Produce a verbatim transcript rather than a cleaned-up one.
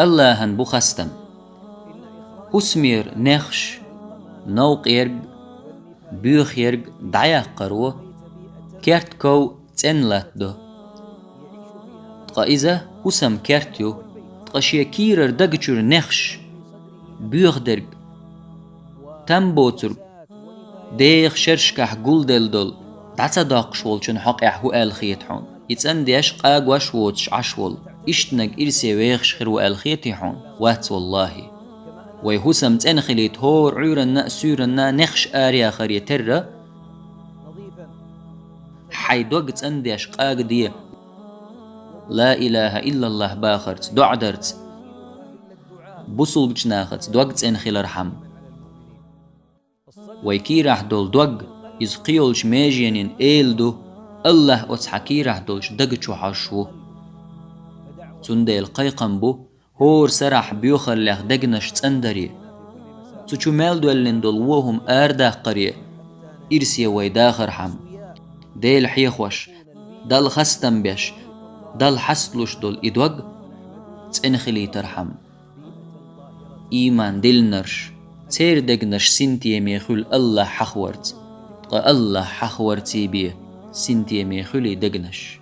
Аллахьан бу хастам. ХӀусамера нехаш, новкъа ерг, боьха ерг дӀаяккхаро керта ков цӀена латтадо. Ткъа иза хӀусама керта ю, ткъа шен кийрара дага чуьра нехаш, боьха дерг, там боцург, деха шерашкахь гулделла долу, дӀа ца доккхуш волчун хьокъехь хӀу аьлла хета хьуна? И цӀандеш, къагош воцуш Ӏаш волу, иштаниг ирсе вехаш хир ву аьлла хетий хьуна? Вац, валлахӀи. Вай хӀусам цӀена хилийта хӀора Ӏуьйранна а, суьйранна а нехаш араяхаре терра, хьайн дог цӀандеш къагаде, ла илахӀа иллаллахӀ бахарца, доӀа дарца, бусулбачу нахаца дог цӀена хилархьама. Вай кийрахь долу дог, иза кхийолчу меженийн эла ду, Аллахь оцу хьан кийрахь долчу дага чу хьожуш ву. Цундела кхайкхам бу, хӀора сарахь боьхаллех дегнаш цӀандаре, цу чу мел доьллина долу вон хӀума арадаккхаре, ирсе вай дахархьама, Дела хьехош, Далла хастам беш, Далла хьасталуш долу и дог цӀена хилийтархьама. Ийман диллинарш, церан дегнаш синтеме хуьлу Аллахь хьахаварца, ткъа Аллахь хьахаварций бен синтеме хуьлий дегнаш?